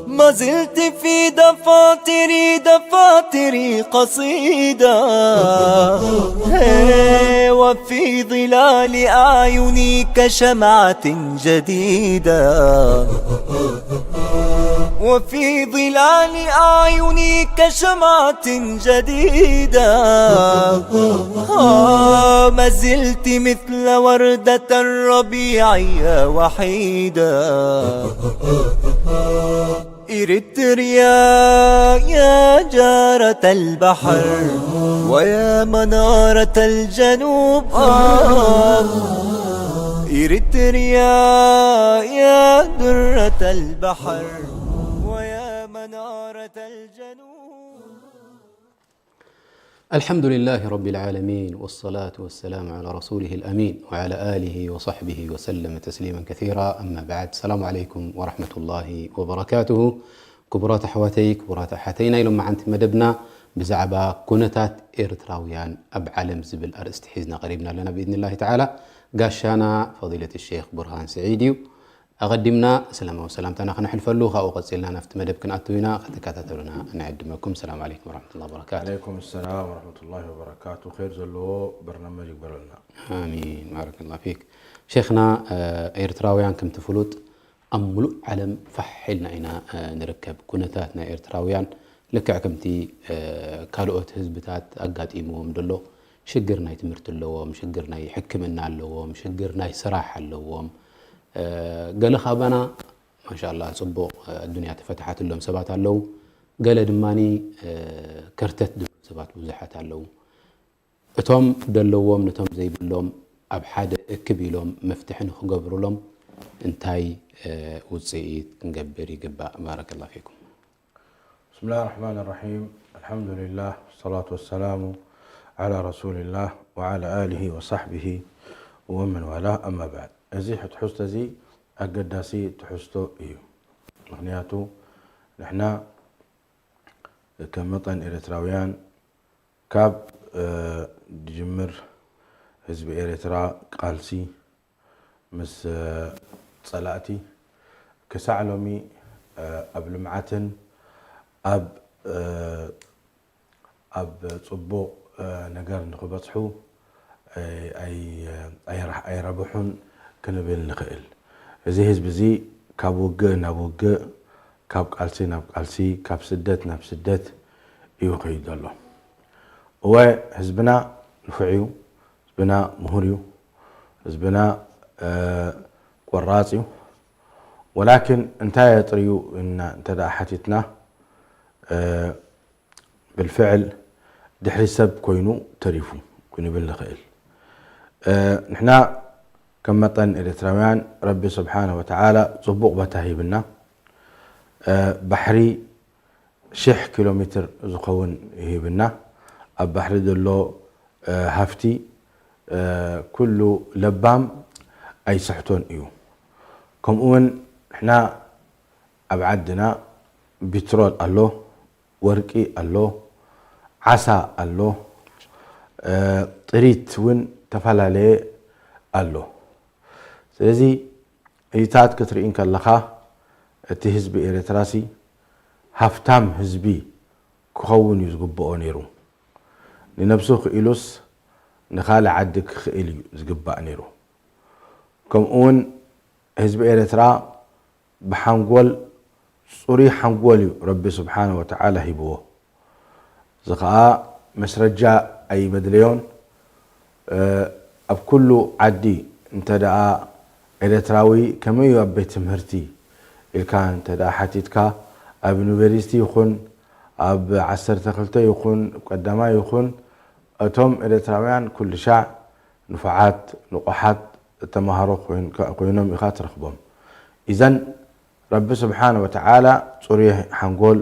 ما زلت في دفاتري، دفاتري قصيدة. هي، وفي ظلال أعيني كشمعة جديدة. وفي ظلال أعيني كشمعة جديدة. آه، ما زلت مثل وردة الربيع يا وحيدة. إريتريا يا جارة البحر، ويا منارة الجنوب، آه. إريتريا يا درة البحر، ويا منارة الجنوب. الحمد لله رب العالمين، والصلاة والسلام على رسوله الأمين، وعلى آله وصحبه وسلم تسليما كثيرا. أما بعد، السلام عليكم ورحمة الله وبركاته. ክቡራት ኣሕዋተይ፣ ክቡራት ኣሓተይ፣ ናይ ሎማዓንቲ መደብና ብዛዕባ ኩነታት ኤርትራውያን ኣብ ዓለም ዝብል ኣርእስቲ ሒዝና ቀሪብና ኣለና ብኢዝኒላሂ ተዓላ። ጋሻና ፈዲለት ሼኽ ቡርሃን ስዒድ እዩ። ኣቐዲምና ሰላማዊ ሰላምታና ክነሕልፈሉ፣ ካብኡ ቀጺልና ናብቲ መደብ ክንኣቱ ኢና። ክትከታተሉና ንዕድመኩም። ሰላም ዓለይኩም ወረሕመቱላሂ ወበረካቱ። ዓለይኩም ሰላም ወረሕመቱላሂ ወበረካቱ። ኸይር ዘለዎ በርናመጅ ይግበረልና። ኣሚን። ባረከላሁ ፊክ። ሼኽና፣ እ፣ ኤርትራውያን ከምቲ ፍሉጥ ኣብ ምሉእ ዓለም ፋሕ ኢልና ኢና፣ እ፣ ንርከብ። ኩነታት ናይ ኤርትራውያን ልክዕ ከምቲ፣ እ፣ ካልኦት ህዝብታት ኣጋጢምዎም ዘሎ ሽግር ናይ ትምህርቲ ኣለዎም፣ ሽግር ናይ ሕክምና ኣለዎም፣ ሽግር ናይ ስራሕ ኣለዎም። እ፣ ገለ ካባና ማሻኣላህ ጽቡቕ፣ እ፣ ኣዱንያ ተፈትሓትሎም ሰባት ኣለዉ። ገለ ድማኒ፣ እ፣ ከርተት ዝብሉ ሰባት ብዙሓት ኣለዉ። እቶም ደለዎም ነቶም ዘይብሎም ኣብ ሓደ እክብ ኢሎም መፍትሒ ንኽገብሩሎም እንታይ፣ እ፣ ውጽኢት ክንገብር ይግባእ? ባረከላሁ ፊኩም። بسم الله الرحمن الرحيم. الحمد لله، والصلاة والسلام على رسول الله وعلى آله وصحبه ومن والاه، أما بعد. እዚ ትሕዝቶ እዚ ኣገዳሲ ትሕዝቶ እዩ። ምኽንያቱ ንሕና ከም መጠን ኤርትራውያን ካብ፣ እ፣ ድጅምር ህዝቢ ኤርትራ ቃልሲ ምስ፣ እ፣ ጸላእቲ ክሳዕ ሎሚ፣ እ፣ ኣብ ልምዓትን ኣብ፣ እ፣ ኣብ ጽቡቕ፣ እ፣ ነገር ንኽበጽሑ፣ እ፣ ኣይ-፣ ኣይራ-፣ ኣይረብሑን ክንብል ንኽእል። እዚ ህዝቢ እዚ ካብ ውግእ ናብ ውግእ፣ ካብ ቃልሲ ናብ ቃልሲ፣ ካብ ስደት ናብ ስደት እዩ ከይዱ ዘሎ። እወ፣ ህዝብና ንፉዕ እዩ፣ ህዝብና ምሁር እዩ፣ ህዝብና፣ እ፣ ቆራጽ እዩ። ወላኪን እንታይ ኣጥርዩ እና እንተ ደኣ ሓቲትና፣ እ፣ ብልፍዕል ድሕሪ ሰብ ኮይኑ ተሪፉ ክንብል ንኽእል። እ፣ ንሕና ከም መጠን ኤርትራውያን ረቢ ስብሓነ ወተዓላ ጽቡቕ ቦታ ሂብና፣ እ፣ ባሕሪ ሽሕ ኪሎ ሜትር ዝኸውን ሂብና፣ ኣብ ባሕሪ ዘሎ፣ እ፣ ሃፍቲ፣ እ፣ ኩሉ ለባም ኣይስሕቶን እዩ። ከምኡ እውን ንሕና ኣብ ዓድና ቢትሮል ኣሎ፣ ወርቂ ኣሎ፣ ዓሳ ኣሎ፣ እ፣ ጥሪት እውን ተፈላለየ ኣሎ። ስለዚ እዚታት ክትርኢ እንከለኻ እቲ ህዝቢ ኤርትራሲ ሃፍታም ህዝቢ ክኸውን እዩ ዝግብኦ ነይሩ። ንነብሱ ክኢሉስ ንኻልእ ዓዲ ክኽእል እዩ ዝግባእ ነይሩ። ከምኡ እውን ህዝቢ ኤርትራ ብሓንጎል፣ ጽሩይ ሓንጎል እዩ ረቢ ስብሓነ ወተዓላ ሂብዎ። እዚ ኸኣ መስረጃ ኣይመድለዮን። እ፣ ኣብ ኩሉ ዓዲ እንተ ደኣ ኤርትራዊ ከመይ እዩ ኣብ ቤት ትምህርቲ ኢልካ እንተ ደኣ ሓቲትካ፣ ኣብ ዩኒቨርሲቲ ይኹን፣ ኣብ ዓሰርተ ክልተ ይኹን፣ ኣብ ቀዳማይ ይኹን፣ እቶም ኤርትራውያን ኩሉ ሻዕ ንፉዓት፣ ንቑሓት ተማሃሮ ኮይን-፣ ኮይኖም ኢኻ ትረኽቦም። ኢዘን ረቢ ስብሓነ ወተዓላ ጽሩይ ሓንጎል፣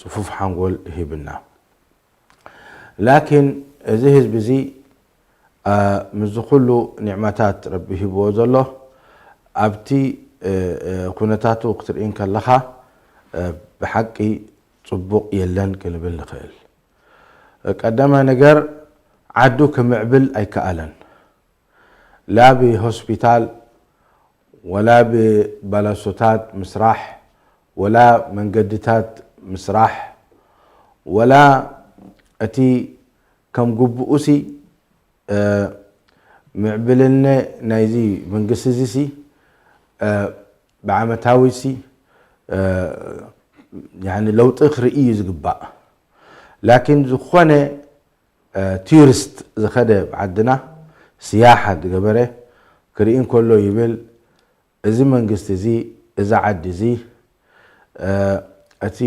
ጽፉፍ ሓንጎል ሂብና። ላኪን እዚ ህዝቢ እዚ፣ አ፣ ምስዚ ኩሉ ኒዕማታት ረቢ ሂብዎ ዘሎ፣ ኣብቲ፣ እ፣ እ፣ ኩነታቱ ክትርኢ እንከለኻ፣ እ፣ ብሓቂ ጽቡቕ የለን ክንብል ንኽእል። ቀደመ ነገር ዓዱ ክምዕብል ኣይከኣለን። ላ ብሆስፒታል፣ ወላ ብባላሶታት ምስራሕ፣ ወላ መንገድታት ምስራሕ፣ ወላ እቲ ከም ግቡኡሲ፣ እ፣ ምዕብልነ ናይዚ መንግስቲ እዚሲ፣ እ፣ ብዓመታዊሲ፣ እ፣ ያኒ ለውጢ ክርኢ እዩ ዝግባእ። ላኪን ዝኾነ፣ እ፣ ቱሪስት ዝኸደ ዓድና፣ ስያሓ ዝገበረ ክርኢ እንከሎ ይብል፣ እዚ መንግስቲ እዚ፣ እዚ ዓዲ እዚ፣ እ፣ እቲ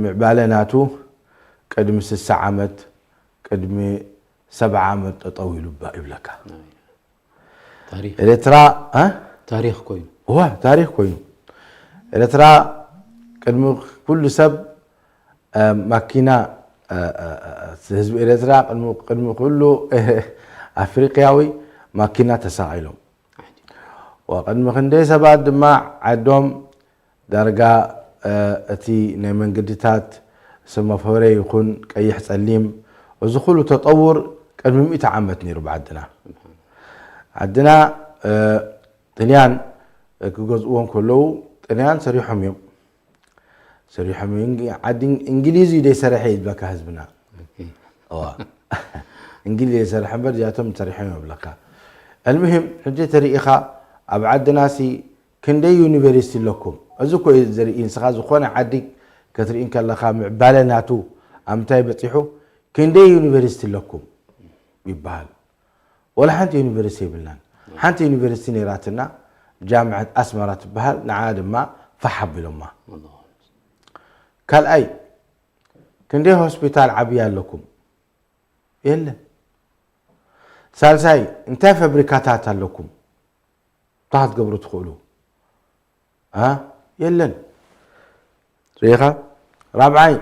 ምዕባለ ናቱ ቅድሚ ስሳ ዓመት፣ ቅድሚ ሰብዓ ዓመት ጠጠው ኢሉ እባ ይብለካ። ታሪኽ። ኤርትራ፣ እ? ታሪኽ ኮይኑ። እዋ፣ ታሪኽ ኮይኑ። ኤርትራ ቅድሚ ኩሉ ሰብ፣ እ፣ ማኪና፣ እ፣ እ፣ እ፣ ህዝቢ ኤርትራ ቅድሚ፣ ቅድሚ ኩሉ ኣፍሪቅያዊ ማኪና ተሳቒሎም። ወቅድሚ ክንደይ ሰባት ድማ ዓዶም ዳርጋ፣ እ፣ እቲ ናይ መንገድታት ሰማፎረ ይኹን ቀይሕ ጸሊም፣ እዚ ኩሉ ተጠውር ቅድሚ ሚእቲ ዓመት ነይሩ ብዓድና። ዓድና፣ እ፣ ጥልያን ክገዝእዎ እንከለዉ ጥልያን ሰሪሖም እዮም። ሰሪሖም እዮም። እንግ-፣ ዓዲ እንግ-፣ እንግሊዝ እዩ ዘይሰርሐ እዩ ዝበካ ህዝብና። ኦኬ። እዋ። እንግሊዝ ዘይሰርሐ እምበር እዚኣቶም ሰሪሖም እዮም ይብለካ። ኣልሙሂም፣ ሕጂ ተሪኢኻ ኣብ ዓድናሲ ክንደይ ዩኒቨርሲቲ ኣለኩም? እዚ እኮ እዩ ዘርኢ። ንስኻ ዝኾነ ዓዲ ክትርኢ እንከለኻ ምዕባለ ናቱ ኣብ ምንታይ በጺሑ፣ ክንደይ ዩኒቨርሲቲ ኣለኩም ይበሃል። ወላ ሓንቲ ዩኒቨርሲቲ የብልናን። ሓንቲ ዩኒቨርሲቲ ነይራትና፣ ጃምዐት ኣስመራ ትበሃል፣ ንዓ ድማ ፋሕ ኣቢሎማ። ኣላሁ ኣክበር። ካልኣይ፣ ክንደይ ሆስፒታል ዓብዪ ኣለኩም? የለን። ሳልሳይ፣ እንታይ ፋብሪካታት ኣለኩም? እንታይ ክትገብሩ ትኽእሉ? አ? የለን። ርኢኻ? ራብዓይ፣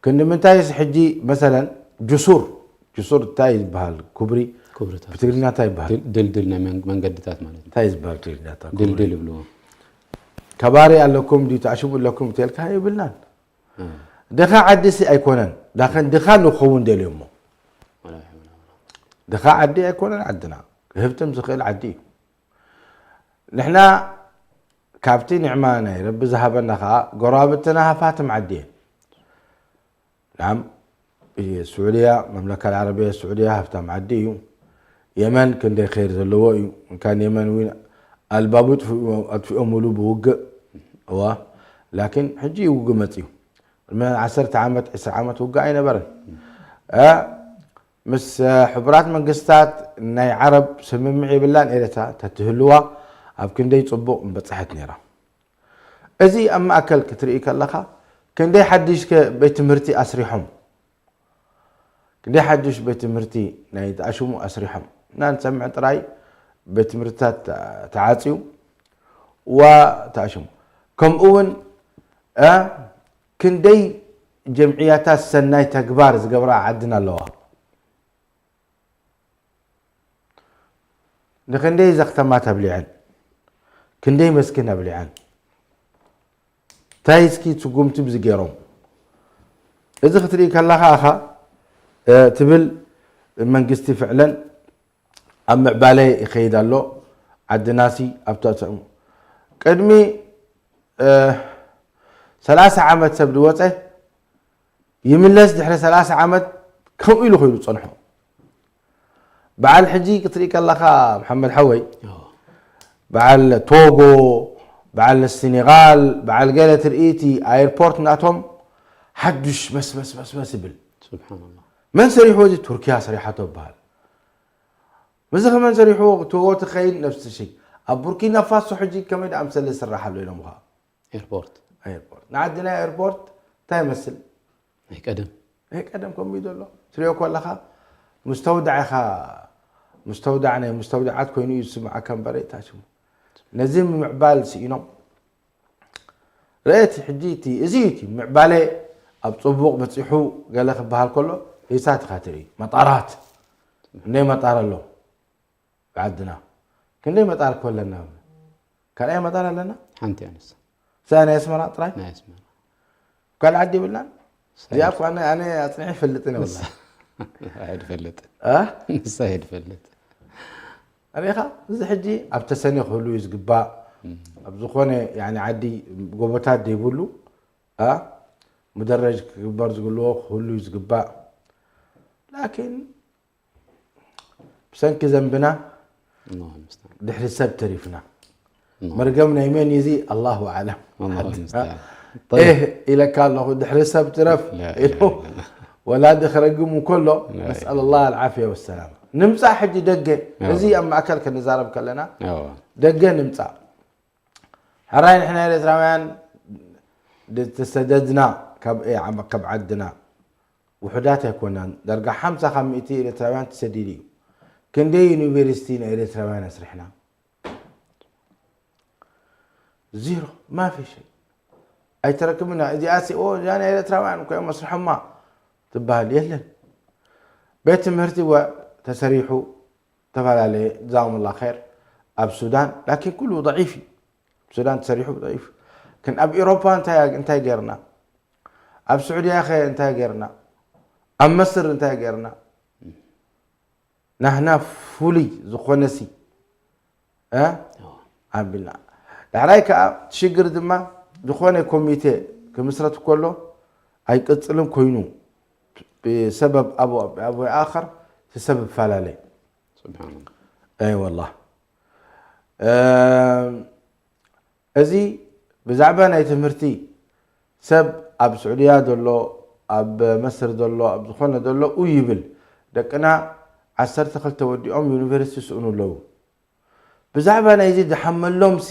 ክንዲ ምንታይስ ሕጂ መሰለን ጅሱር፣ ጅሱር እንታይ ይበሃል? ኩብሪ፣ ኩብርታት። ብትግርኛ እንታይ ይበሃል? ድል-፣ ድልድል ናይ መን-፣ መንገድታት ማለት እዩ። እንታይ ዝበሃል ትግርኛ እታ ኩብሪ? ድልድል ይብልዎ። ከባሪ ኣለኩም ድዩ፣ ተኣሽሙ ኣለኩም ተልካ የብልናን። እ። ድኻ ዓዲ ሲ ኣይኮነን። ዳኸን ድኻ ንኸውን ደልዮሞ። ወላ ይሕብና። ድኻ ዓዲ ኣይኮነን ዓድና። ክህብትም ዝኽእል ዓዲ እዩ። ንሕና ካብቲ ኒዕማ ናይ ረቢ ዝሃበና ኸኣ፣ ጎረባብትና ሃፋትም ዓዲ እየን። ናም፣ ስዑድያ፣ መምለካ ዓረብያ ስዑድያ ሃፍታም ዓዲ እዩ። የመን ክንደይ ኸይር ዘለዎ እዩ። እንካን የመን እውን ኣልባቡ ጥፍኡ-፣ ኣጥፊኦምሉ ብውግእ። እዋ፣ ላኪን ሕጂ እዩ ውግእ መጽዩ። ቅድሚ ዓሰርተ ዓመት፣ ዕስራ ዓመት ውግእ ኣይነበረን። እ፣ ምስ፣ እ፣ ሕቡራት መንግስታት ናይ ዓረብ ስምምዕ የብላን ኤርትራ ተትህልዋ ኣብ ክንደይ ጽቡቕ ምበጽሐት ነይራ። እዚ ኣብ ማእከል ክትርኢ ከለኻ ክንደይ ሓድሽ ከ ቤት ትምህርቲ ኣስሪሖም? ክንደይ ሓድሽ ቤት ትምህርቲ ናይ ተኣሽሙ ኣስሪሖም? እና ንሰምዕ ጥራይ ቤት ትምህርትታት ተዓጽዩ ዋ ተኣሽሙ። ከምኡ እውን፣ እ፣ ክንደይ ጀምዕያታት ሰናይ ተግባር ዝገብራ ዓድና ኣለዋ። ንክንደይ ዘኽተማት ኣብሊዐን፣ ክንደይ መስኪን ኣብሊዐን። እንታይ እስኪ ስጉምቲ ብዚ ገይሮም? እዚ ክትርኢ ከለኻ ኣኻ፣ እ፣ ትብል መንግስቲ ፍዕለን ኣብ ምዕባለ ይኸይድ ኣሎ። ዓድናሲ ኣብታ ተእሙ። ቅድሚ፣ እ፣ ሰላሳ ዓመት ሰብ ዝወፀ ይምለስ ድሕሪ ሰላሳ ዓመት ከምኡ ኢሉ ኮይኑ ዝጸንሖ። በዓል ሕጂ ክትርኢ ከለኻ መሓመድ ሓወይ፣ እዎ። በዓል ቶጎ፣ በዓል ሲኔጋል፣ በዓል ገለ ትርኢ እቲ ኣየርፖርት ናቶም ሓዱሽ መስ መስ መስ መስ ይብል። ሱብሓነላህ። መን ሰሪሕዎ እዚ? ቱርኪያ ሰሪሓቶ ይበሃል። ምስዚ ከመን ሰሪሕዎ? ቶጎ ትኸይድ ነፍሲ ሸይ። ኣብ ቡርኪና ፋሶ ሕጂ ከመይ ደኣ ምሰለ ዝስራሕ ኣሎ ኢሎም ኸኣ። ኤርፖርት። ኤርፖርት። ንዓድና ኤርፖርት እንታይ ይመስል? ናይ ቀደም። ናይ ቀደም ከምኡ እዩ ዘሎ። ትሪኦ ከለኻ ሙስተውዳዕ ኢኻ፣ ሙስተውዳዕ ናይ ሙስተውዳዓት ኮይኑ እዩ ዝስምዓካ እምበር ኣይታሽሙ። ነዚ ምምዕባል ስኢኖም። ርአቲ ሕጂ እቲ፣ እዚ እዩ እቲ ምዕባለ ኣብ ጽቡቕ በጺሑ ገለ ክበሃል ከሎ፣ ሂሳት ኢኻ ትርኢ። መጣራት። ክንደይ መጣር ኣሎ? ብዓድና። ክንደይ መጣር እኮ ኣለና? ካልኣይ መጣር ኣለና? ሓንቲ እያ ንሳ። እዛ ናይ ኣስመራ ጥራይ? ናይ ኣስመራ። ካልእ ዓዲ የብልናን? እዚኣ እኮ ኣነ ኣነ ኣጽኒሐ ይፈልጥን እየ ወላ። ኣይድፈልጥ እ? ንሳ ኣይድፈልጥ ሪኻ እዚ ሕጂ ኣብ ተሰነ ክህሉ እዩ ዝግባእ። ኣብ ዝኾነ ያኒ ዓዲ ጎቦታት ዘይብሉ እ? ሙደረጅ ክግበር ዝግልዎ ክህሉ እዩ ዝግባእ። ላኪን ብሰንኪ ዘንብና الله المستعان ድሕሪ ሰብ ተሪፍና። መርገም ናይ መን እዩ እዚ ኣላሁ ኣዕለም። الله المستعان ኤህ ኢለካ ኣለኹ ድሕሪ ሰብ ትረፍ لا ኢሉ إله إلا الله ወላዲ ክረግም እንከሎ لا ነስኣል ላህ ኣልዓፍያ ወሰላማ። ንምፃእ ሕጂ ደገ ኣዎ። እዚ ኣብ ማእከል ክንዛረብ ከለና أوه. ደገ ንምፃእ። ሕራይ ንሕና ኤርትራውያን ዝተሰደድና ካብ ኤ- ዓም- ካብ ዓድና ውሑዳት ኣይኮናን። ዳርጋ ሓምሳ ካብ ሚእቲ ኤርትራውያን ተሰዲዱ እዩ። ክንደይ ዩኒቨርሲቲ ናይ ኤርትራውያን ኣስሪሕና? ዚሮ ማፊ ሸይ ኣይተረክብና። እዚኣ ሲ ኦ እዚኣ ናይ ኤርትራውያን እኮ እዮም ኣስርሖማ ትበሃል የለን። ቤት ትምህርቲ ወ ተሰሪሑ ተፈላለየ ጀዛኹም ላ ኸይር ኣብ ሱዳን ላኪን ኩሉ ضعيف እዩ። ሱዳን ተሰሪሑ ضعيف። ግን ኣብ ኤሮፓ እንታይ እንታይ ገርና? ኣብ ስዑድያ ኸ እንታይ ገርና? ኣብ መስር እንታይ ገርና? ናህና ፍሉይ ዝኾነ ሲ እ? ኣቢልና ዳሕራይ ከዓ እቲ ሽግር ድማ ዝኾነ ኮሚቴ ክምስረት ከሎ ኣይቅፅልን ኮይኑ ብሰበብ ኣብ ኣብ ኣኸር እቲ ሰብ ይፈላለ سبحان الله ኣይ ወላ እዚ ብዛዕባ ናይ ትምህርቲ ሰብ ኣብ ስዑድያ ዘሎ ኣብ መስር ዘሎ ኣብ ዝኾነ ዘሎ ኡ ይብል ደቅና ዓሰርተ ክልተ ወዲኦም ዩኒቨርሲቲ ይስእኑ ኣለዉ። ብዛዕባ ናይዚ ዝሓመሎም ሲ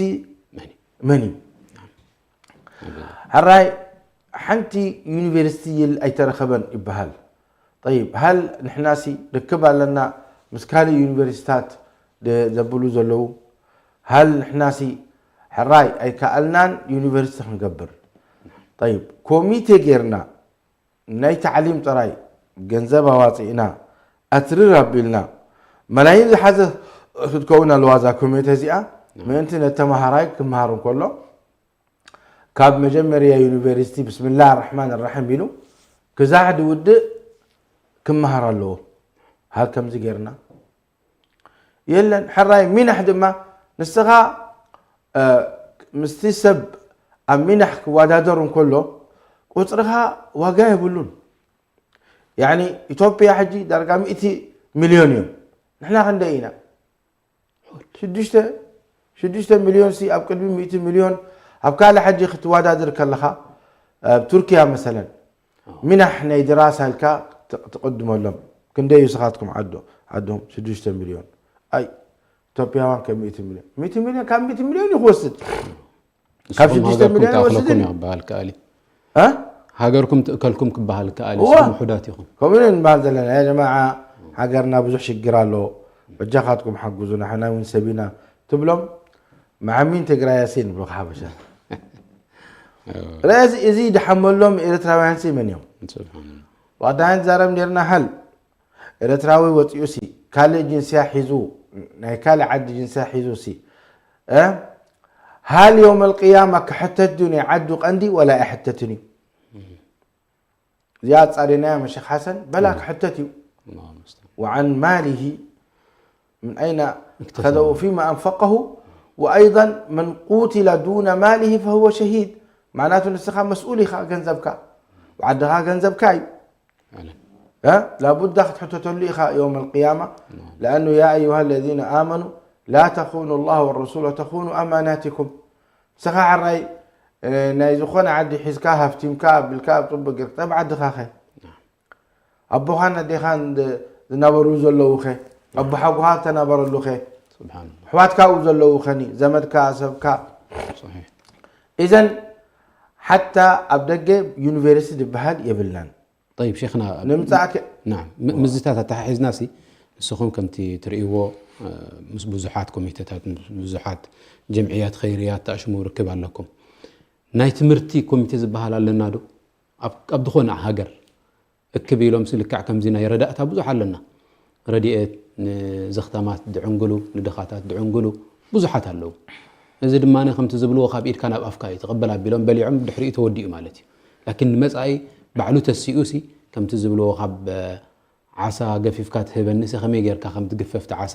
መን እዩ? መን እዩ? ሕራይ ሓንቲ ዩኒቨርሲቲ ይል ኣይተረኸበን ይበሃል። ጠይብ ሃል ንሕናሲ ርክብ ኣለና ምስ ካልእ ዩኒቨርሲታት ደ- ዘብሉ ዘለዉ ሃል ንሕናሲ ሕራይ ኣይከኣልናን ዩኒቨርሲቲ ክንገብር። ጠይብ ኮሚቴ ጌርና ናይ ታዕሊም ጥራይ ገንዘብ ኣዋፂእና ኣትርር ኣቢልና መላይን ዝሓዘ ክትከውን ኣለዋ እዛ ኮሚቴ እዚኣ። ምእንቲ ነተምሃራይ ክምሃር እንከሎ ካብ መጀመርያ ዩኒቨርሲቲ ብስምላህ ራሕማን ራሒም ኢሉ ክዛዕ ድውድእ ክምሃር ኣለዎ። ሃል ከምዚ ጌርና የለን። ሕራይ ሚናሕ ድማ ንስኻ እ፣ ምስቲ ሰብ ኣብ ሚናሕ ክወዳደር እንከሎ ቁፅርኻ ዋጋ የብሉን። ያኒ ኢትዮጵያ ሕጂ ዳርጋ ሚእቲ ሚልዮን እዮም። ንሕና ክንደይ ኢና? ሽዱሽተ ሽዱሽተ ሚልዮን ሲ ኣብ ቅድሚ ሚእቲ ሚልዮን ኣብ ካልእ ሕጂ ክትወዳደር ከለኻ ኣብ ቱርኪያ መሰለን ሚናሕ ናይ ድራሳ ኢልካ ትቕ- ትቕድመሎም። ክንደይ እዩ ስኻትኩም ዓዶ ዓዶም ሽዱሽተ ሚልዮን ኣይ ኢትዮጵያውያን ከ ሚእቲ ሚልዮን ሚእቲ ሚልዮን ካብ ሚእቲ ሚልዮን እዩ ክወስድ ካብ ንስኹም ሽዱሽተ ሃገርኩም ሚልዮን ይወስድ ትኣኽለኩም እዩ። እዩ ክበሃል ከኣል እዩ እ? ሃገርኩም ትእከልኩም ክበሃል ከኣል እዩ እዋ። ንስኹም ውሑዳት ኢኹም ከምኡ ኢና ንበሃል ዘለና ያ ጀማዓ ሃገርና ብዙሕ ሽግር ኣሎ በጃኻትኩም ሓግዙና ሕና እውን ሰብ ኢና ትብሎም መዓሚን ትግራይ ኣሲ ንብሎ ሓበሻ ረዚ እዚ ድሓመሎም ኤርትራውያን ሲ መን እዮም ስብሓንላ ዋዳን ዛረብ ኔርና ሃል ኤርትራዊ ወፂኡ ሲ ካልእ ጅንስያ ሒዙ ናይ ካልእ ዓዲ ጅንስያ ሒዙ ሲ እ? ሃል የውም ኣልቅያማ ክሕተት ድዩ ናይ ዓዱ ቀንዲ ወላ ኣይሕተትን እዩ እዚኣ ኣጻሪናያ መሸክ ሓሰን በላ ክሕተት እዩ الله المستعان وعن ماله من أين اكتسبه. أخذه فيما أنفقه وأيضا من قوتل دون ماله فهو شهيد معناته ንስኻ መስኡል ኢኻ ገንዘብካ ዓድኻ ገንዘብካ እዩ فعلا ها؟ لابد ክትሕተተሉ ኢኻ يوم القيامة لأنه يا أيها الذين آمنوا لا تخونوا الله والرسول وتخونوا أماناتكم ንስኻ ሕራይ እ፣ ናይ ዝኾነ ዓዲ ሒዝካ ሃፍቲምካ ኣቢልካ ኣብ ፅቡቅ ጌርካ ኣብ ዓድኻ ኸ ኣቦኻን ኣዴኻን ድ- ዝነበሩ ዘለዉ ኸ ኣቦሓጎኻ ዝተነበረሉ ኸ سبحان الله ኣሕዋትካ ኣብኡ ዘለዉ ኸኒ ዘመድካ ሰብካ صحيح እዘን ሓታ ኣብ ደገ ዩኒቨርሲቲ ዝበሃል የብልናን طيب شيخنا ንምፃእ ከ نعم م- ምዝታት ኣተሓሒዝና ሲ ንስኹም ከምቲ ትርእይዎ እ፣ ምስ ብዙሓት ኮሚቴታት ምስ ብዙሓት ጀምዕያት ኸይርያት ተኣሽሙ ርክብ ኣለኩም ናይ ትምህርቲ ኮሚቴ ዝበሃል ኣለና ዶ ኣብ ኣብ ዝኾነ ሃገር እክብ ኢሎም ሲ ልክዕ ከምዚ ናይ ረዳእታ ብዙሕ ኣለና ረድኤት ንዘኽታማት ድዕንግሉ ንድኻታት ድዕንግሉ ብዙሓት ኣለዉ እዚ ድማ ከምቲ ዝብልዎ ካብ ኢድካ ናብ ኣፍካ እዩ ትቕበል ኣቢሎም በሊዖም ድሕሪኡ ተወዲኡ ማለት እዩ ላኪን ንመፃኢ ባዕሉ ተሲኡ ሲ ከምቲ ዝብልዎ ካብ ዓሳ ገፊፍካ ትህበኒ ሲ ከመይ ጌርካ ከም ትግፈፍቲ ዓሳ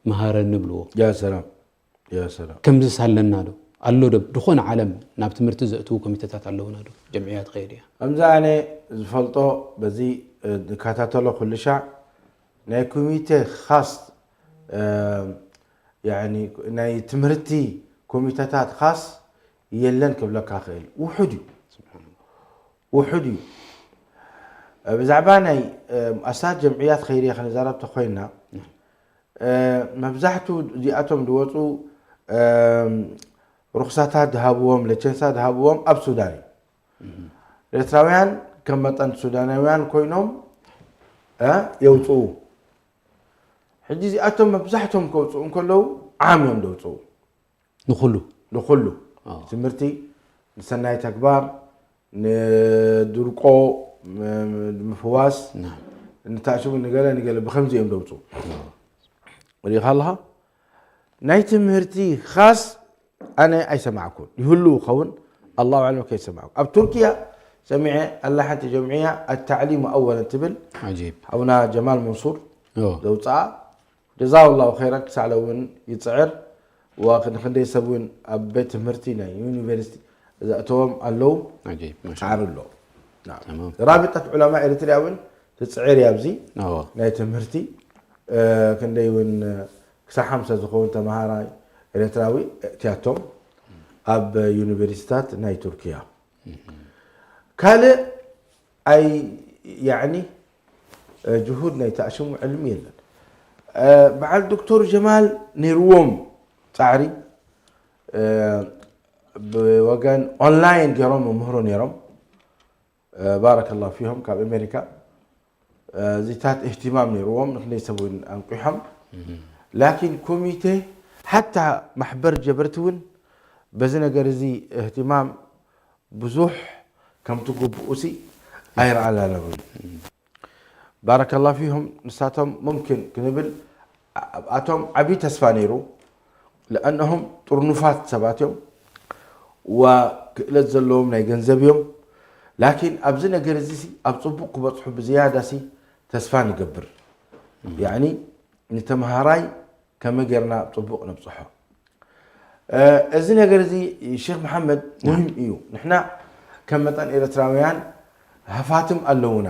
መሃረኒ ብልዎ። ያ ሰላም ያ ሰላም። ከምዚ ሳለና ዶ ኣሎ ዶ ዝኾነ ዓለም ናብ ትምህርቲ ዘእትዉ ኮሚተታት ኣለውና ዶ ጀምዕያት ኸይር እያ። ከምዚ ኣነ ዝፈልጦ በዚ ዝከታተሎ ኩሉ ሻዕ ናይ ኮሚቴ ኻስ ናይ ትምህርቲ ኮሚተታት ኻስ የለን ክብለካ ክእል ውሑድ እዩ። ውሑድ እዩ። ብዛዕባ ናይ ኣሳት ጀምዕያት ኸይርያ ክንዛረብ ተኮይና መብዛሕቱ እዚኣቶም ዝወፁ ሩክሳታት ዝሃብዎም ለቸንሳ ዝሃብዎም ኣብ ሱዳን እዩ። ኤርትራውያን ከም መጠን ሱዳናውያን ኮይኖም የውፅኡ። ሕጂ እዚኣቶም መብዛሕቶም ከውፅኡ እንከለዉ ዓም እዮም ዘውፅኡ። ንኩሉ ንኩሉ ትምህርቲ፣ ንሰናይ ተግባር፣ ንድርቆ ምፍዋስ፣ ንታሽሙ ንገለ ንገለ ብከምዚ እዮም ዘውፅኡ። ሪኢኻ ኣለኻ ናይ ትምህርቲ ኻስ ኣነ ኣይሰማዕኩን ይህሉ ኸውን ኣላሁ ኣለም ከይሰማዕኩ ኣብ ቱርኪያ ሰሚዐ ኣላ ሓንቲ ጀምዕያ ኣታዕሊሙ ኣወለን ትብል ዓጂብ ሓውና ጀማል መንሱር ኦ፣ ዘውፅኣ ጀዛሁ ላሁ ኸይራ ክሳዕ ሎውን ይፅዕር ንክንደይ ሰብ እውን ኣብ ቤት ትምህርቲ ናይ ዩኒቨርሲቲ ዘእተዎም ኣለዉ ዓጂብ ማሻ ፃዕሪ ኣሎ ናም። ተማም ራቢጠት ዑለማ ኤሪትሪያ እውን ትፅዕር እያ ኣብዚ ኣዎ ናይ ትምህርቲ እ፣ ክንደይ እውን ክሳብ ሓምሳ ዝኸውን ተምሃራይ ኤርትራዊ እእትያቶም ኣብ ዩኒቨርሲታት ናይ ቱርኪያ ካልእ ኣይ ያኒ ጅሁድ ናይ ተኣሽሙ ዕልሚ የለን እ፣ በዓል ዶክተር ጀማል ነይርዎም ፃዕሪ እ፣ ብወገን ኦንላይን ገይሮም መምህሮ ነይሮም እ፣ ባረከላሁ ፊሆም ካብ ኣሜሪካ እ፣ እዚታት እህትማም ነይርዎም ንክንደይ ሰብ እውን ኣንቂሖም ላኪን ኮሚቴ ሓታ ማሕበር ጀበርቲ እውን በዚ ነገር እዚ እህትማም ብዙሕ ከምቲ ግቡኡ ሲ ኣይረኣላለውን ባረከላሁ ፊሆም ንሳቶም ሙምኪን ክንብል ኣብኣቶም ዓብዪ ተስፋ ነይሩ ለኣነሆም ጥርኑፋት ሰባት እዮም ዋ ክእለት ዘለዎም ናይ ገንዘብ እዮም ላኪን ኣብዚ ነገር እዚ ሲ ኣብ ፅቡቅ ክበፅሑ ብዝያዳ ሲ ተስፋ ንገብር ያኒ ንተምሃራይ ከመይ ጌርና ኣብ ፅቡቅ ነብፅሖ እ፣ እዚ ነገር እዚ ሼክ መሓመድ ሙሂም እዩ ንሕና ከም መጠን ኤርትራውያን ሃፋትም ኣለውና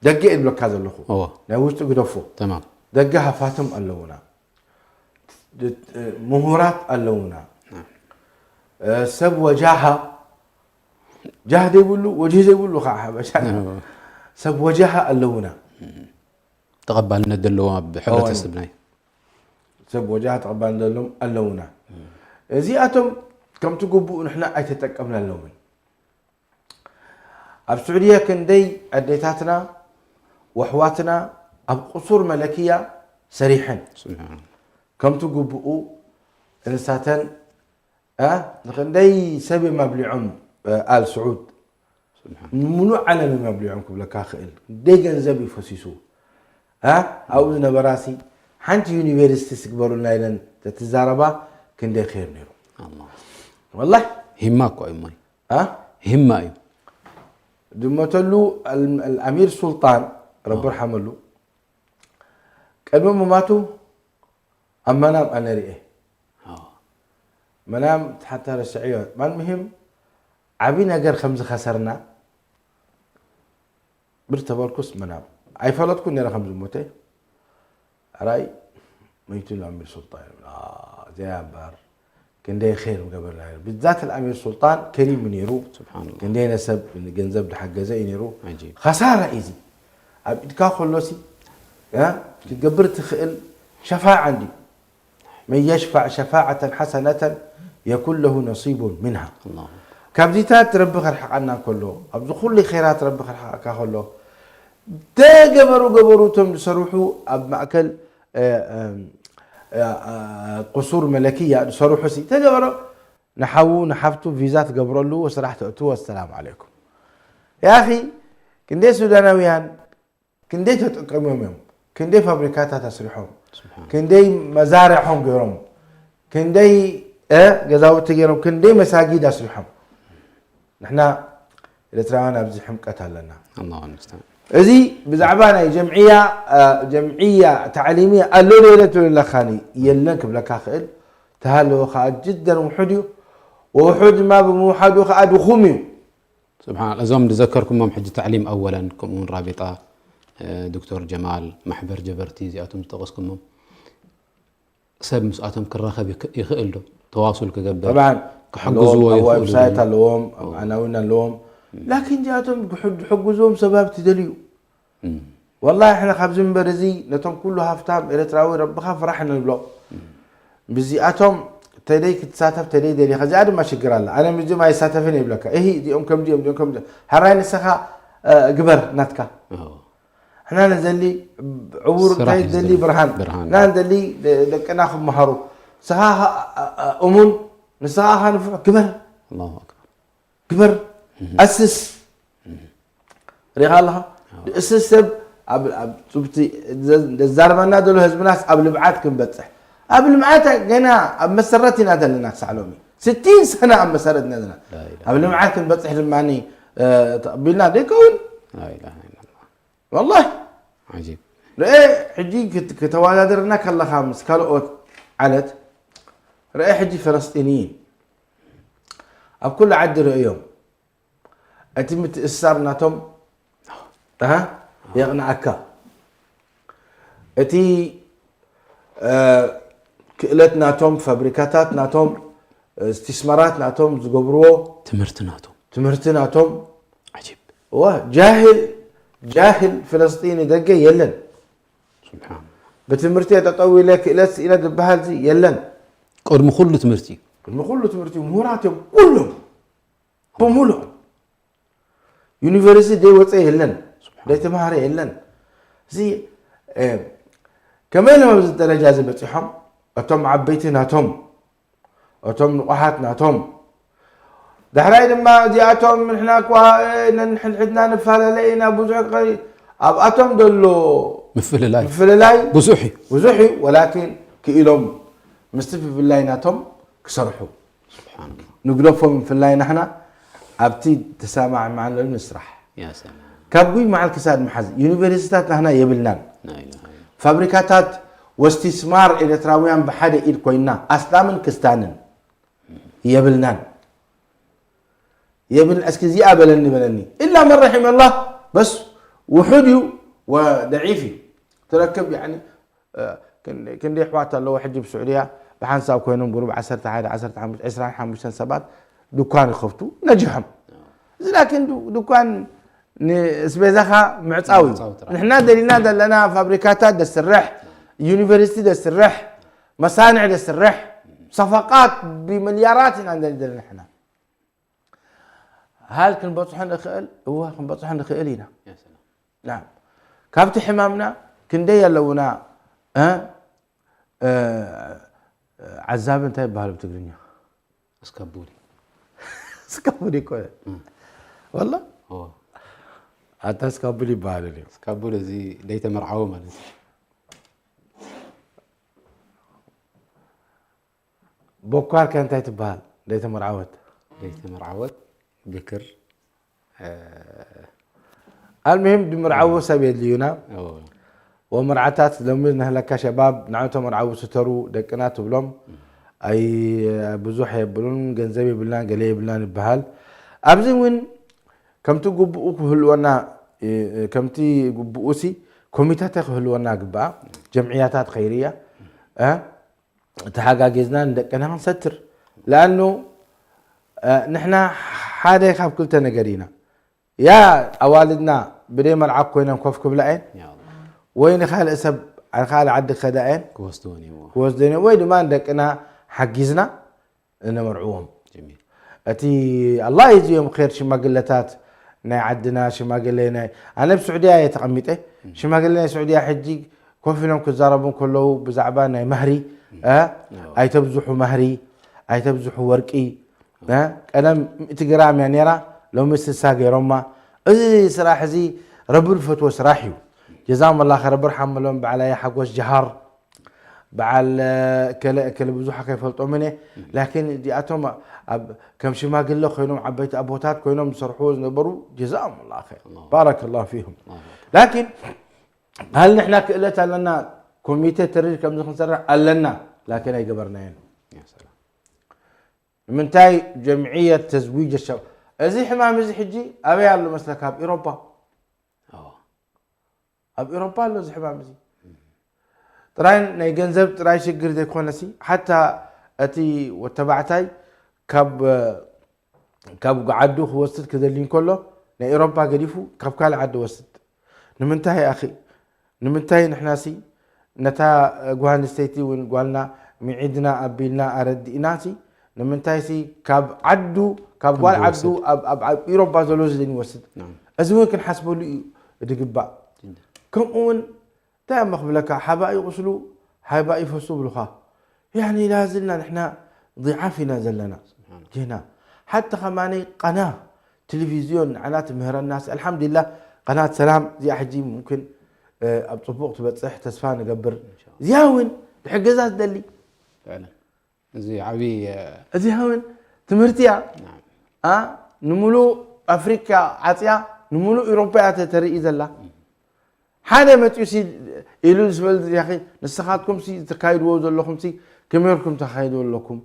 ደገ እየ ዝብለካ ዘለኹ እዎ ናይ ውሽጢ ግደፎ ተማም ደገ ሃፋትም ኣለውና ምሁራት ኣለውና እ፣ ሰብ ወጃሃ ጃህ ዘይብሉ ወጅህ ዘይብሉ ከዓ ሓበሻ ሰብ ወጃሃ ኣለውና ተቐባልነት ዘለዎም ኣብ ሕብረተሰብና እዩ ሰብ ወጃሃ ተቐባልነት ዘለዎም ኣለውና እዚኣቶም ከምቲ ግቡኡ ንሕና ኣይተጠቀምናሎምን ኣብ ስዑድያ ክንደይ ኣዴታትና ወሕዋትና ኣብ ቁሱር መለክያ ሰሪሐን ስብሓን ከምቲ ግቡኡ እንሳተን እ፣ ንክንደይ ሰብ እዮም ኣብሊዖም እ፣ ኣል ስዑድ ንምሉእ ዓለም እዮም ኣብሊዖም ክብለካ ክእል ክንደይ ገንዘብ እዩ ፈሲሱ እ፣ ኣብኡ ዝነበራሲ ሓንቲ ዩኒቨርሲቲ ስግበሩልና ኢለን ተትዛረባ ክንደይ ኸይር ነይሩ ኣላህ ወላሂ ሂማ እኮ እዩ እሞይ እ፣ ሂማ እዩ ዝመተሉ ኣል- ኣልኣሚር ሱልጣን ረቢ ርሓመሉ ቅድሚ ምማቱ ኣብ መናም ኣነ ርኤ ኣዎ መናም ሓታ ረስዐዮ ማን ምህም ዓብዪ ነገር ከም ዝኸሰርና ብር ተበልኩስ መናም ኣይፈለጥኩ ነረ ከም ዝሞተ ሕራይ መይቱ ላሚር ሱልጣን ይብል። አ፣ እዚኣ እምበኣር ክንደይ ኸይር ምገበርና ነይሩ። ብዛት ኣልኣሚር ሱልጣን ከሪሙ ነይሩ። ስብሓንላህ። ክንደይ ነሰብ ገንዘብ ድሓገዘ እዩ ነይሩ። ዓጂብ። ኸሳራ እዩ እዚ። ኣብ ኢድካ ከሎሲ እ፣ ክትገብር ትኽእል ሸፋዓ እንዲ መን የሽፋዕ ሸፋዓተን ሓሰነተን የኩን ለሁ ነሲቡን ምንሃ። ኣላሁ። ካብዚታት ረቢ ከርሕቐና እንከሎ ኣብዚ ኩሉ ኸይራት ረቢ ከርሕቐካ ከሎ ተገበሩ ገበሩ እቶም ዝሰርሑ ኣብ ማእከል እ፣ እ፣ እ፣ ቁሱር መለክያ ዝሰርሑ ሲ ተገበሮ ንሓዉ ንሓፍቱ ቪዛ ትገብረሉ ወስራሕ ተእትዎ ሰላም ዓለይኩም ያኺ ክንደይ ሱዳናውያን ክንደይ ተጠቀምዮም እዮም ክንደይ ፋብሪካታት ኣስሪሖም ስብሓን። ክንደይ መዛርሖም ገይሮም ክንደይ እ፣ ገዛውቲ ገይሮም ክንደይ መሳጊድ ኣስሪሖም ንሕና ኤርትራውያን ኣብዚ ሕምቀት ኣለና። ኣላሁ ልሙስተዓን። እዚ ብዛዕባ ናይ ጀምዕያ ጀምዕያ ታዕሊምያ ኣሎ ዶ የለ ትብል ኣለኻኒ፣ የለን ክብለካ ክእል። ተሃለወ ከዓ ጅደን ውሑድ እዩ። ውሑድ ድማ ብምውሓዱ ከዓ ድኹም እዩ። ስብሓን እዞም ዝዘከርኩሞም ሕጂ ታዕሊም ኣወለን ከምኡውን ራቢጣ፣ ዶክተር ጀማል፣ ማሕበር ጀበርቲ፣ እዚኣቶም ዝጠቀስኩሞም ሰብ ምስኣቶም ክራኸብ ይክ- ይኽእል ዶ? ተዋሱል ክገብር طبعا ክሕግዝዎ ኣለዎም፣ ኣብ ይኽእሉ ዌብሳይት ዶ? ኣለዎም፣ ኣብ ኣናዊን ኣለዎም። ላኪን እዚኣቶም ክሕግ- ክሕግዝዎም ሰብ ሃብቲ ደልዩ። እም። ወላሂ ሕና ካብዚ ምበር እዚ ነቶም ኩሉ ሃፍታም ኤርትራዊ ረብኻ ፍራሕ ንብሎ። ብዚኣቶም ተደይ ክትሳተፍ ተደይ ደሊኻ እዚኣ ድማ ሽግር ኣላ። ኣነ ምስዚኦም ኣይሳተፍን ይብለካ። እሂ እዚኦም ከምዚኦም እዚኦም ከምዚኦም። ሕራይ ንስኻ እ፣ ግበር ናትካ። ኦ፣ ሕና ንዘሊ ዕውር ስራሕ እንታይ እዩ ዘሊ ዝደሊ። ብርሃን ብርሃን። እና ንዘሊ ደ- ደቅና ክመሃሩ ንስኻ ኸ- እ፣ እ፣ እሙን ንስኻ ኸ ንፉዕ ግበር ኣላሁ ኣክበር። ግበር ኣስስ ሪኻ ኣለኻ ድእስስ ሰብ ኣብ ኣብ ጽብቲ ዘ- ዘዛርበና ዘሎ ህዝብናስ ኣብ ልምዓት ክንበጽሕ ኣብ ልምዓት ገና ኣብ መሰረት ኢና ዘለና ክሳዕ ሎሚ ስቲን ሰነ ኣብ መሰረት ኢና ዘለና ላኢላሃ። ኣብ ልምዓት ክንበጽሕ ድማ ተቐቢልና ዘይከውን ላኢላሃ ኢላላህ። ወላሂ ዓጂብ። ርአ ሕጂ ክት- ክተወዳደርና ከለኻ ምስ ካልኦት ዓለት ርአ ሕጂ ፈለስጢንይን ኣብ ኩሉ ዓዲ ርእዮም እቲ ምትእስሳር ናቶም ኣሃ፣ የቕንኣካ እቲ እ፣ ክእለት ናቶም ፋብሪካታት ናቶም እ፣ ስቲስመራት ናቶም ዝገብርዎ ትምህርቲ ናቶም ትምህርቲ ናቶም ዓጂብ። እዋ ጃህል ጃህል ፍለስጢኒ ደገ የለን ስብሓን ብትምህርቲ ጠጠው ኢለ ክእለት ስኢነ ዝበሃል ዚ የለን ቅድሚ ኩሉ ትምህርቲ እዩ። ቅድሚ ኩሉ ትምህርቲ ምሁራት እዮም ኩሎም ብምሉእ ዩኒቨርሲቲ ደይ ወፀ የለን ደይ ተማሃረ የለን እዚ እ፣ ከመይ ኢሎም ኣብዚ ደረጃ እዚ በፂሖም እቶም ዓበይቲ ናቶም እቶም ንቑሓት ናቶም ዳሕራይ ድማ እዚኣቶም ንሕና እኳ እ፣ ነንሕድሕድና ንፈላለ ኢና ብዙሕ ቀ- ኣብኣቶም ዘሎ ምፍልላይ ምፍልላይ ብዙሕ እዩ። ብዙሕ እዩ ወላኪን ክኢሎም ምስቲ ብፍላይ ናቶም ክሰርሑ ስብሓንላ። ንግደፎም ብፍላይ ናሕና ኣብቲ ተሰማዕማዕነሉ ንስራሕ ያ ሰላም። ካብ ጉይ መዓል ክሳድ መሓዝ ዩኒቨርሲቲታት ናህና የብልናን ላኢላሃ ኢላ። ፋብሪካታት ወስቲስማር ኤርትራውያን ብሓደ ኢድ ኮይና ኣስላምን ክስታንን የብልናን የብል እስኪ እዚኣ በለኒ በለኒ ኢላ መን ረሒመ ኣላህ በስ ውሑድ እዩ ወደዒፍ እዩ ትረክብ ያኒ እ፣ ክንደይ ክንደይ ኣሕዋት ኣለዎ ሕጂ ብስዑድያ ብሓንሳብ ኮይኖም ጉሩብ ዓሰርተ ሓደ ዓሰርተ ሓሙሽተ ዕስራን ሓሙሽተን ሰባት ድኳን ይኸፍቱ ነጅሖም እዚ ላኪን ዱ- ድኳን ንስቤዛኻ ምዕፃው እዩ ምዕፃው ጥራሕ። ንሕና ደሊና ዘለና ፋብሪካታት ደስርሕ ዩኒቨርሲቲ ደስርሕ መሳንዕ ደስርሕ ሰፈቃት ብሚልያራት ኢና ንደሊ ዘለና ንሕና ሃል ክንበፅሖ ንኽእል እወ ክንበፅሖ ንኽእል ኢና ያ ሰላም። ናም ካብቲ ሕማምና ክንደይ ኣለውና እ? እ፣ ዓዛቢ እንታይ ይበሃል ብትግርኛ እስካቡሊ እስካቡሊ ይኮነ ወላ ኦ፣ ኣታ እስካቡሊ ይበሃል እዩ እስካቡሊ እዚ ደይተመርዓወ ማለት እዩ። ቦኳር ከ እንታይ ትበሃል ደይተመርዓወት ደይተመርዓወት ብክር እ፣ ኣልሙሂም ድምርዓዎ ሰብ የድልዩና ኦ፣ ወመርዓታት ሎሚ ነህለካ ሸባብ ንዓቶም መርዓዊ ስተሩ ደቅና ትብሎም ኣይ ብዙሕ የብሉን ገንዘብ የብልና ገለ የብልና ይበሃል ኣብዚ እውን ከምቲ ግቡኡ ክህልወና እ፣ ከምቲ ግቡኡ ሲ ኮሚታተ ክህልወና ግበኣ ጀምዕያታት ኸይርያ እ፣ ተሓጋጊዝና ንደቅና ክንሰትር ለኣኑ እ፣ ንሕና ሓደ ካብ ክልተ ነገር ኢና ያ ኣዋልድና ብደይ መልዓክ ኮይነን ኮፍ ክብላ እየን ያ ኣላህ። ወይ ንካልእ ሰብ ንካልእ ዓዲ ክኸዳ እየን ክወስድወን እየዎ። ክወስደን ወይ ድማ ንደቅና ሓጊዝና እነመርዕዎም ጀሚል። እቲ ኣላህ ይዝዮም ር ሽማግለታት ናይ ዓድና ሽማግለ ናይ ኣነ ብስዑድያ እየ ተቐሚጠ ሽማግለ ናይ ስዑድያ ሕጂ ኮፍ ኢሎም ክዛረቡ ከለዉ ብዛዕባ ናይ ማህሪ እ፣ ኣይተብዝሑ ማህሪ ኣይተብዝሑ ወርቂ እ፣ ቀደም ሚእቲ ግራም እያ ነይራ ሎሚ ስሳ ገይሮማ እዚ ስራሕ እዚ ረቢ ዝፈትዎ ስራሕ እዩ ጀዛም ኣላ ረቢ ርሓመሎም በዓላየ ሓጎስ ጀሃር በዓል ከለ ከለ ብዙሓ ከይፈልጦምን እየ። ላኪን እዚኣቶም ኣብ ከም ሽማግለ ኮይኖም ዓበይቲ ኣቦታት ኮይኖም ዝሰርሕዎ ዝነበሩ ጀዛኦም ላ ኸይር ባረከ ላሁ ፊኩም። ላኪን ሃል ንሕና ክእለት ኣለና? ኮሚቴ ተሪር ከምዚ ክንሰርሕ ኣለና፣ ላኪን ኣይገበርናዮን። ንምንታይ ጀምዕየት ተዝዊጅ ሸባብ? እዚ ሕማም እዚ ሕጂ ኣበይ ኣሎ መስለካ? ኣብ ኢሮፓ። ኣብ ኢሮፓ ኣሎ እዚ ሕማም እዚ። ጥራይ ናይ ገንዘብ ጥራይ ሽግር ዘይኮነሲ፣ ሓታ እቲ ወተባዕታይ ካብ ካብ ዓዱ ክወስድ ክደሊ እንከሎ፣ ናይ ኤሮፓ ገዲፉ ካብ ካልእ ዓዲ ወስድ። ንምንታይ ኣኺ? ንምንታይ ንሕናሲ ነታ ጓል ኣንስተይቲ እውን ጓልና ምዒድና ኣቢልና ኣረዲእናሲ፣ ንምንታይሲ ካብ ዓዱ ካብ ጓል ዓዱ ኣብ ኣብ ኢሮፓ ዘሎ ዝደን ይወስድ? እዚ እውን ክንሓስበሉ እዩ ዝግባእ። ከምኡ እውን እንታይ እሞ ክብለካ፣ ሓባኢ ቁስሉ ሓባኢ ፈሱ ብሉኻ። ያኒ ላዝልና ንሕና ضعاف ኢና ዘለና ጌና። ሓቲ ከማኒ ቀና ቴሌቪዝዮን ንዓና ትምህረናስ ኣልሓምዱሊላህ፣ ቀናት ሰላም እዚኣ ሕጂ ሙምክን ኣብ ፅቡቕ ትበፅሕ ተስፋ ንገብር። እዚኣ እውን ድሕገዛ ትደሊ። እዚ ዓብዪ እዚኣ እውን ትምህርቲ እያ። ንምሉእ ኣፍሪካ ዓፅያ ንምሉእ ኢሮፓ እያ ተርኢ ዘላ። ሓደ መፂኡ ሲ ኢሉ ዝበል ያኺ ንስኻትኩም ሲ ትካይድዎ ዘለኹም ሲ ከመይርኩም ተካይድዎ ኣለኩም?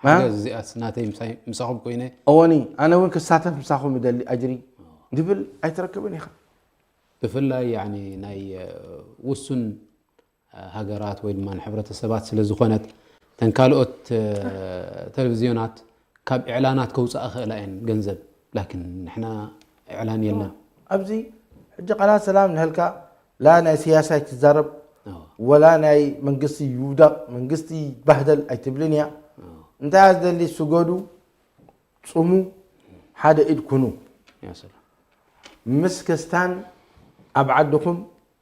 ሓገዝ እዚኣስ ናተይ ምሳይ ምሳኹም ኮይነ እወኒ ኣነ እውን ክሳተፍ ምሳኹም ይደሊ ኣጅሪ ድብል ኣይትረክብን ኢኻ። ብፍላይ ያኒ ናይ ውሱን ሃገራት ወይ ድማ ንሕብረተሰባት ስለ ዝኾነት እተን ካልኦት ተለቪዝዮናት ካብ ኢዕላናት ከውፅኣ ክእላ እየን ገንዘብ ላኪን ንሕና ኢዕላን የለን። ኣብዚ ሕጂ ቃላት ሰላም ንህልካ ላ ናይ ስያሳ ኣይትዛረብ ወላ ናይ መንግስቲ ይውደቕ መንግስቲ ይባህደል ኣይትብልን እያ። እንታይ እያ ዝደሊ ስገዱ፣ ፅሙ፣ ሓደ ኢድ ኩኑ። ምስ ክስታን ኣብ ዓድኹም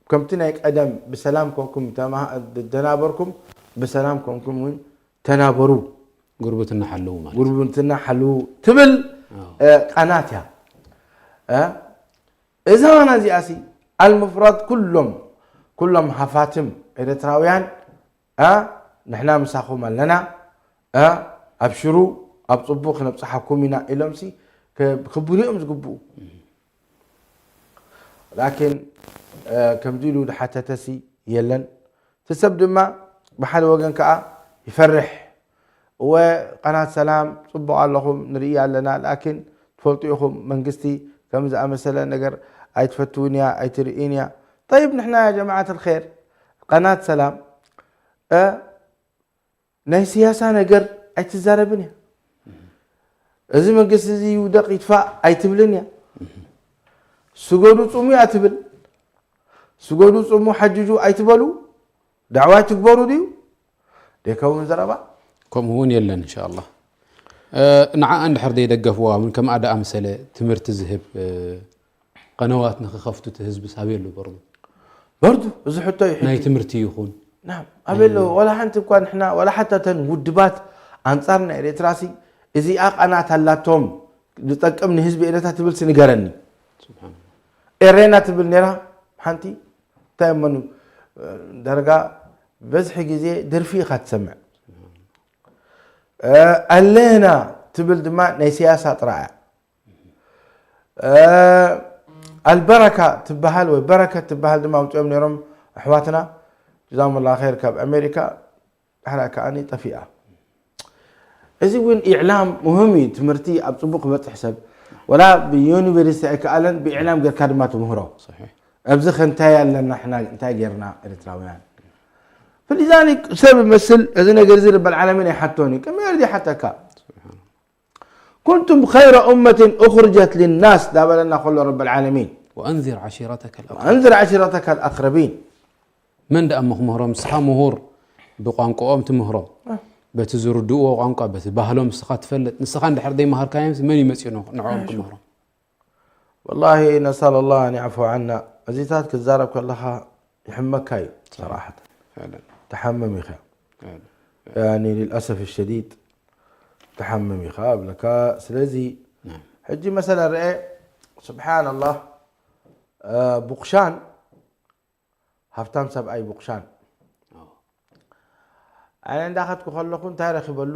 ከምቲ ናይ ቀደም ብሰላም ኮንኩም ተናበርኩም ብሰላም ኮንኩም እውን ተናበሩ። ጉርብትና ሓልዉ ማለት ጉርብትና ሓልዉ ትብል ቃናት እያ። እዛ ዋና እዚኣ ሲ ኣልሙፍረድ ኩሎም ኩሎም ሃፋትም ኤርትራውያን ንሕና ምሳኹም ኣለና ኣብሽሩ ኣብ ፅቡቕ ክነብፅሓኩም ኢና ኢሎም ሲ ክብሉ እዮም ዝግብኡ። ላኪን ከምዚ ኢሉ ዝሓተተሲ የለን። እቲ ሰብ ድማ ብሓደ ወገን ከዓ ይፈርሕ። እወ ቃናት ሰላም ፅቡቕ ኣለኹም ንርኢ ኣለና ላኪን ትፈልጡ ኢኹም መንግስቲ ከም ዝኣመሰለ ነገር ኣይትፈትውን እያ ኣይትርእን እያ። ጠይብ ንሕና ያ ጀማዓት ልኸይር ቃናት ሰላም ናይ ስያሳ ነገር ኣይትዛረብን እያ። እዚ መንግስቲ እዚ ይውደቕ ይጥፋእ ኣይትብልን እያ። ስገዱ ፁሙ እያ ትብል። ስገዱ ፁሙ ሓጅጁ ኣይትበሉ። ዳዕዋ ኣይትግበሩ ድዩ? ደይከውን ዘረባ። ከምኡ እውን የለን እንሻ ኣላህ። ንዓኣ እንድሕር ደይደገፍዋ እውን ከምኣ ደኣ መሰለ ትምህርቲ ዝህብ ቀነዋት ንኽኸፍቱ እቲ ህዝቢ ሳብ የሉ በርዱ። በርዱ እዚ ሕቶ እዩ ሕጂ። ናይ ትምህርቲ ይኹን። ናም ኣበሎ ወላ ሓንቲ እኳ ንሕና ወላ ሓታ ተን ውድባት ኣንጻር ናይ ኤርትራሲ እዚኣ ቃናት ኣላቶም ዝጠቅም ንህዝቢ ኤርትራ ትብልሲ ንገረኒ። ኤሬና ትብል ነራ ሓንቲ እንታይ እመኑ ደረጋ በዝሒ ግዜ ደርፊ ኢኻ ትሰምዕ ኣለና ትብል ድማ ናይ ሲያሳ ጥራያ ኣልበረካ ትበሃል ወይ በረከት ትበሃል ድማ ኣምፅኦም ነይሮም ኣሕዋትና ጅዛሙላ ኸይር ካብ ኣሜሪካ ድሕራ ከዓኒ ጠፊኣ። እዚ እውን ኢዕላም ሙህም እዩ። ትምህርቲ ኣብ ፅቡቅ ክበፅሕ ሰብ ወላ ብዩኒቨርሲቲ ኣይከኣለን ብኢዕላም ጌርካ ድማ ትምህሮ። ኣብዚ ከ እንታይ ኣለና ሕና እንታይ ጌርና ኤርትራውያን? فلذلك ሰብ ይመስል እዚ ነገር እዚ ረበል ዓለሚን ኣይሓቶን እዩ ቅድሚ ርዲ ሓተካ كنتم خير أمة أخرجت للناس ዳበለና ከሎ ረብ العالمين وأنذر عشيرتك الأقربين وأنذر عشيرتك الأقربين መን ደኣ እሞ ክምህሮም ንስኻ ምሁር ብቋንቋኦም ትምህሮም በቲ ዝርድእዎ ቋንቋ በቲ ባህሎም ንስኻ ትፈልጥ ንስኻ እንድሕር ዘይመሃርካዮም መን እዩ መፂኡ ንዕኦም ክምህሮም والله نسأل الله أن يعفو عنا እዚታት ክዛረብ ከለኻ ይሕመካ እዩ صراحة ትሓምም ኢኻ يعني للأسف الشديد ትሓምም ኢኻ እብለካ ስለዚ ሕጂ መሰለ ርአ سبحان الله ቡቕሻን ሃብታም ሰብኣይ ቡቕሻን ኣነ እንዳኸድኩ ከለኹ እንታይ ረኺበሉ?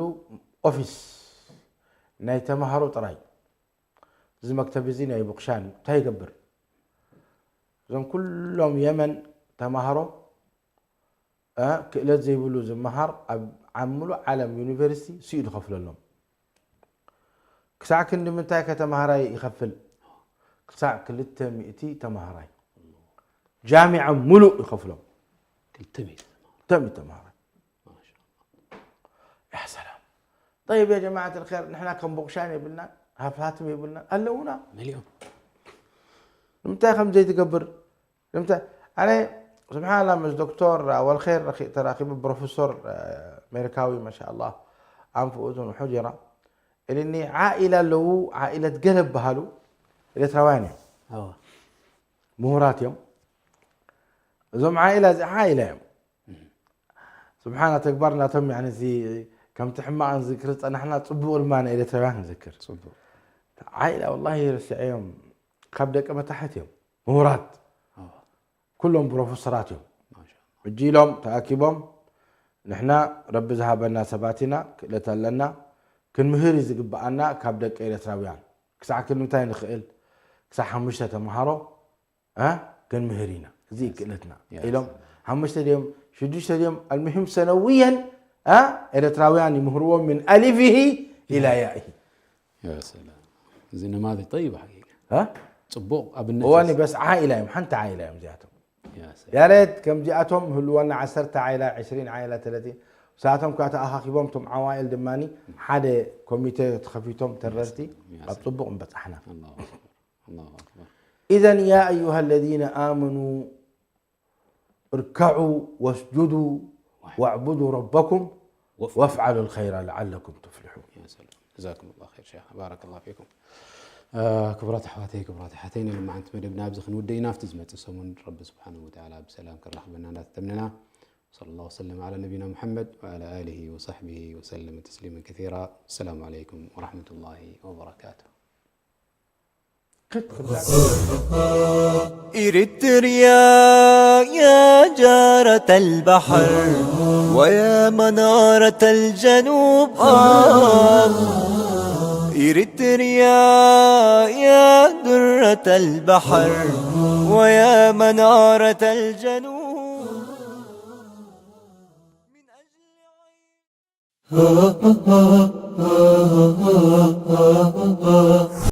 ኦፊስ ናይ ተማሃሮ ጥራይ። እዚ መክተብ እዚ ናይ ቦኽሻን እዩ። እንታይ ይገብር? እዞም ኩሎም የመን ተማሃሮ፣ እ፣ ክእለት ዘይብሉ ዝመሃር ኣብ፣ ኣብ ሙሉእ ዓለም ዩኒቨርሲቲ ስዩ ዝኸፍለሎም። ክሳዕ ክንዲ ምንታይ ከተማሃራይ ይኸፍል? ክሳዕ ክልተ ሚእቲ ተማሃራይ። ጃሚዓ ሙሉእ ይኸፍሎም። ክልተ ሚእቲ ተማሃራይ። ክልተ ሚእቲ ተማሃራይ። ማሻ ኣላህ። ያ ሰላም። ጠይብ፣ ያ ጀማዓት ልኸይር፣ ንሕና ከም ቦቕሻን የብልናን፣ ሃፍሃትም የብልናን፣ ኣለውና። መሊኦም። ንምንታይ ከም ዘይትገብር? ንምንታይ? ኣነ፣ ስብሓንላ፣ ምስ ዶክተር ኣወል ኸይር ረኺ-፣ ተራኺቡ፣ ፕሮፌሰር፣ እ፣ ኣሜሪካዊ፣ ማሻ ኣላህ፣ ኣንፍ እዙን ሕጀራ፣ ኢልኒ፣ ዓኢላ ኣለዉ፣ ዓኢለት ገለ በሃሉ፣ ኤርትራውያን እዮም። ኣዎ። ምሁራት እዮም። እዞም ዓኢላ እዚ ዓኢላ እዮም። ስብሓና፣ ተግባር ናቶም፣ ያኒ፣ እዚ ከምቲ ሕማቕ ንዝክር ዝጸናሕና፣ ጽቡቕ ድማ ንኤርትራውያን ንዝክር። ጽቡቕ። ዓኢላ ወላሂ ረሲዐዮም፣ ካብ ደቂ መታሕት እዮም፣ ምሁራት። ኣዎ። ኩሎም ፕሮፌሰራት እዮም። ማሻ ኣላህ። ሕጂ ኢሎም ተኣኪቦም፣ ንሕና ረቢ ዝሃበና ሰባት ኢና፣ ክእለት ኣለና፣ ክንምህር እዩ ዝግብኣና ካብ ደቂ ኤርትራውያን። ክሳዕ ክንምታይ ንኽእል? ክሳዕ ሓሙሽተ ተምሃሮ እ፣ ክንምህር ኢና። እዚ እዩ ክእለትና። ያ ኢሎም ሰላም። ሓሙሽተ ድዮም፣ ሽዱሽተ ድዮም፣ ኣልሙሂም ሰነውየን፣ እ፣ ኤርትራውያን ይምህርዎም ምን ኣሊፊሂ ኢላ ያኢ። ያ ሰላም። እዚ ነማዘጅ ጠይብ ሓቂቃ። እ? ጽቡቕ ኣብነት እዋኒ እዩ። በስ ዓኢላ እዮም፣ ሓንቲ ዓኢላ እዮም እዚኣቶም። ያ ሰላም። ያሬት ከምዚኣቶም ህልወና ዓሰርተ ዓኢላ፣ ዕስሪን ዓኢላ፣ ተለቲን። ንሳቶም ከዓ ተኣኻኺቦም፣ እቶም ዓዋኢል ድማ ሓደ ኮሚቴ ተኸፊቶም፣ ተረርቲ ያ ኣብ ሰላም። ጽቡቕ ምበጻሕና። ኣላሁ ኣክበር። ኣላሁ ኣክበር። إذن يا أيها الذين آمنوا اركعوا واسجدوا واعبدوا ربكم وافعلوا الخير لعلكم تفلحون. ያ ሰላም። ጀዛኩም ላሁ ኸይር ሸይኽ። ባረከ ላሁ ፊኩም። እ፣ ክቡራት ኣሕዋተይ፣ ክቡራት ኣሓተይ፣ ናይ ሎማዓንቲ መደብና ኣብዚ ክንውድእ ኢና። ኣብቲ ዝመጽእ ሰሙን ረቢ ስብሓነሁ ወተዓላ ብሰላም ከራኽበና እንዳተተምነና። صلى الله وسلم على نبينا محمد وعلى آله وصحبه وسلم تسليما كثيرا. السلام عليكم ورحمة الله وبركاته. إريتريا يا جارة البحر ويا منارة الجنوب، آه. إريتريا يا درة البحر ويا منارة الجنوب.